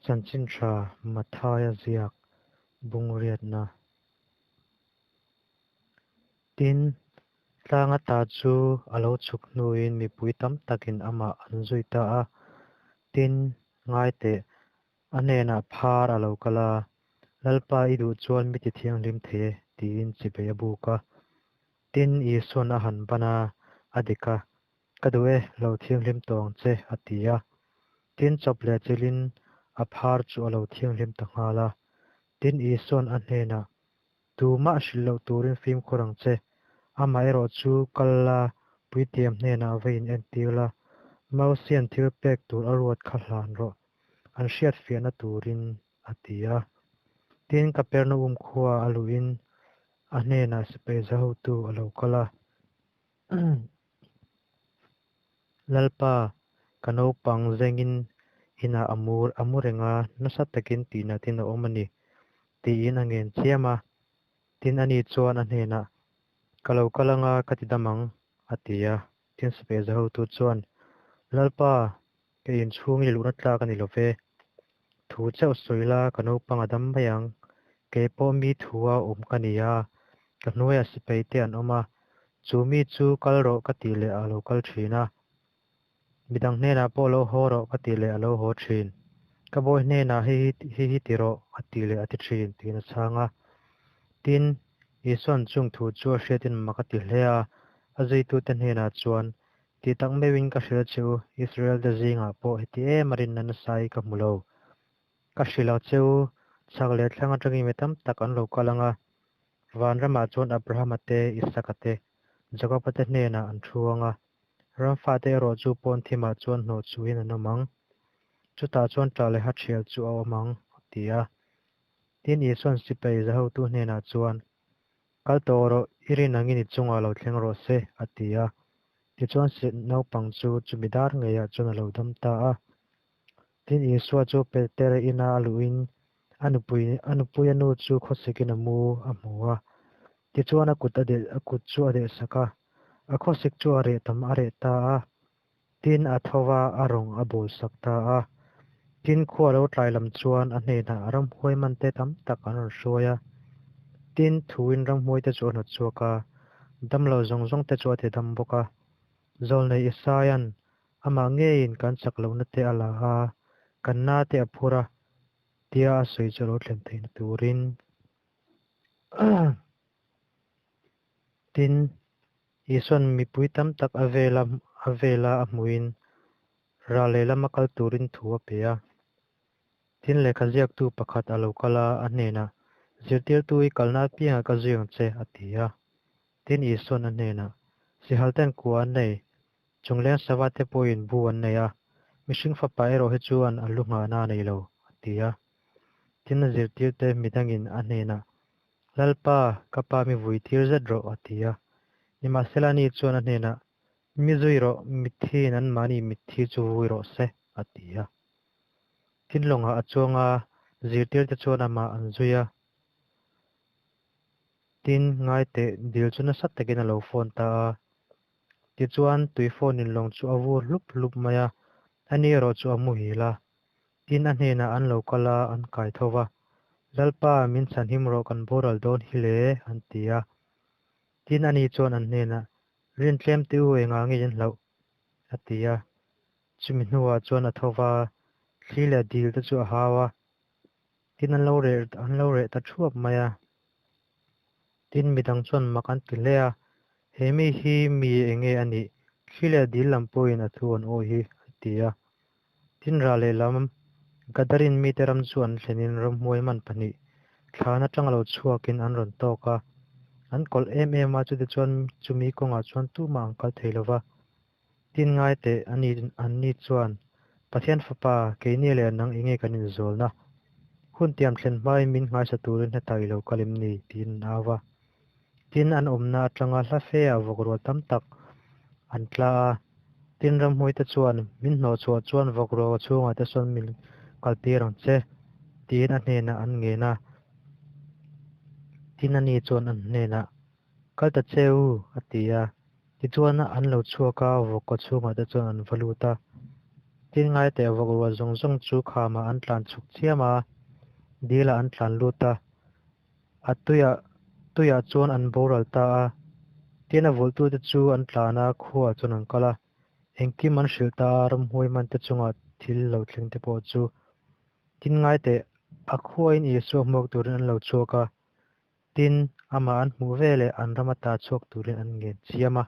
Chanchin Tha Mathaia ziak bungriatna. Tin, tlang ata chu a lo chhuk hnuin mipui tam takin amah an zui ta a. Tin, ngai teh, a hnenah phar a lo kal a, Lalpa i duh chuan mi tithianghlim thei e, tiin chibai a buk a. Tin, Isuan a han ban a, a dik a, Ka duh e, lo thianghlim tawh ang che, a ti a. Tin, chawp leh chilhin a phar chu a lo thianghlim ta nghal a. Tin, Isuan a hnenah, Tumah hrilh loh turin fimkhur ang che. Amaherawh chu kal la, puitiam hnenah va in entir la, Mausian thil pek tur a ruat kha hlan rawh, an hriatfiahna turin, a ti a. Tin, Kapernaum khua a luhin a hnenah sipai za hotu a lo kal a. Lalpa, ka naupang zengin inah a mur a mu reng a, nasa takin tihnatin a awm a ni, tiin a ngen chiam a. Tin, ani chuan a hnenah, Ka lo kal anga ka ti dam ang, a ti a. Tin, sipai za hotu chuan, Lalpa, ka inchhung i luhna tlak a ni lo ve. Thu chauh sawi la, ka naupang a dam mai ang. Kei pawh mi thua awm ka ni a, ka hnuaiah sipai te an awm a, chu mi chu kal rawh ka tih leh a lo kal thin a. Midang hnenah pawh lo haw rawh ka tih leh a lo haw thin. Ka bawi hnenah hei hi hi ti rawh a tih leh a ti thin, tiin a chhang a. Tin, Isua'n chung thu chu a hriatin mak a ti hle a, a zuitute hnenah chuan, Tih tak meuhin ka hrilh che u, Israel-te zingah pawh heti em a rinna nasa hi ka hmu lo. Ka hrilh a che u, chhak leh thlang atangin mi tam tak an lo kal ang a, vanramah chuan Abrahama te, Isaka te, Jakoba te hnenah an thu ang a, ramfate erawh chu pawn thimah chuan hnawh chuhin an awm ang. Chutah chuan ṭah leh hathial chu a awm ang, a ti a. Tin, Isua'n sipai zahotu hnenah chuan, Kal tawh rawh, i rin angin i chungah lo thleng rawh se, a ti a. Tichuan naupang chu chumi dar ngeiah chuan a lo dam ta a. Tin, Isua chu Petera ina a luhin a nupui a nupuia nu chu khawsikin a mu a hmu a. Tichuan a kut a deh a kut chu a dehsak a, a khawsik chu a reh tam a reh ta a. Tin, a tho va, a rawng a bawlsak ta a. Tin, khua lo tlai lam chuan a hnenah ramhuai mante tam tak an rawn hruai a. Tin, thuin ramhuaite chu a hnawt chhuak a, damlo zawng zawngte chu a ti dam bawk a. Zawlnei Isaia'n amah ngeiin kan chak lohna te a la a, kan na te a phur a, tia a sawi chu a lo thlen theihna turin. Tin, Isua'n mipui tam tak a vela a vela a hmuhin ral lehlam a kal turin thu a pe a. Tin, lehkha ziaktu pakhat a lo kal a, a hnenah, Zirtirtu i kalna apiangah ka zui ang che, a ti a. Tin, Isua'n a hnenah, Sihalten kua an nei, chungleng sava te pawhin bu an nei a, mihring fapa erawh hi chuan a lu nghahna a nei lo, a ti a. Tin, a zirtirte midangin a hnenah, Lalpa, ka pa mi vui tir zet rawh, a ti a. Nimahsela ani chuan a hnenah, Mi zui rawh, mithiin anmahni mitthi chu vui rawh se, a ti a. Tin lawngah a chuang a, zirtirte chuan amah an zui a. Tin, ngai teh, dil chu nasa takin a lo phone ta a. Tichuan, tui phone in lawng chu a vur hlup hlup mai a, ani erawh chu a muhil a. Tin, a hnenah an lo kal a, an kai tho va, Lalpa, min chhanhim rawh, kan boral dawn hi le, an ti a. Tin, ani chuan an hnenah, Rintlem te u, engah nge in hlauh? a ti a. Chumi hnuah chuan a tho va, thli leh dil te chu a hau a, tin an lo reh an lo reh ta thuap mai a. Tin, midang chuan mak an ti hle a, He mi hi mi enge a nih? Thli leh dil lam pawhin a thu an awi hi, an ti a. Tin, rah lehlam Gadarin mite ram chu an thlenin ramhuai man pahnih thlan atanga lo chhuakin an rawn tawk a. An kawlh em em a, chutichuan chumi kawngah chuan tumah an kal thei lo va. Tin ngai teh, ani anni chuan, Pathian Fapa, keini leh nang enge kan inzawlna? Hun tiam thlen hmain min nghaisa turin hetah i lo kal em ni? tiin an au va. Tin, an awmna atanga hla fe ah vawk rual tam tak an tla a. Tin, ramhmuite chuan, Min hnawhchhuah chuan vawk rual chhungah te sawn min kaltir ang che, tiin a hnenah an ngen a. Tin, ani chuan an hnenah, Kal ta che u, a ti a. Tichuan, an lo chhuak a, vawk kaw chhungah te chuan an va lut a. Tin, ngai teh, vawk rual zawng zawng chu khamah an tlan chhuk chiam a, dilah an tlan lut a, a tuiah tuiah chuan an boral ta a. Tin, a vulhtute chu an tlan a, khuaah chuan an kal a, engkim an hrilh ta a, ramhuai mante chunga thil lo thlengte pawh chu. Tin, ngai teh, a khuain Isua hmuak turin an lo chhuak a, tin, amah an hmuh veleh an ram ata chhuak turin an ngen chiam a.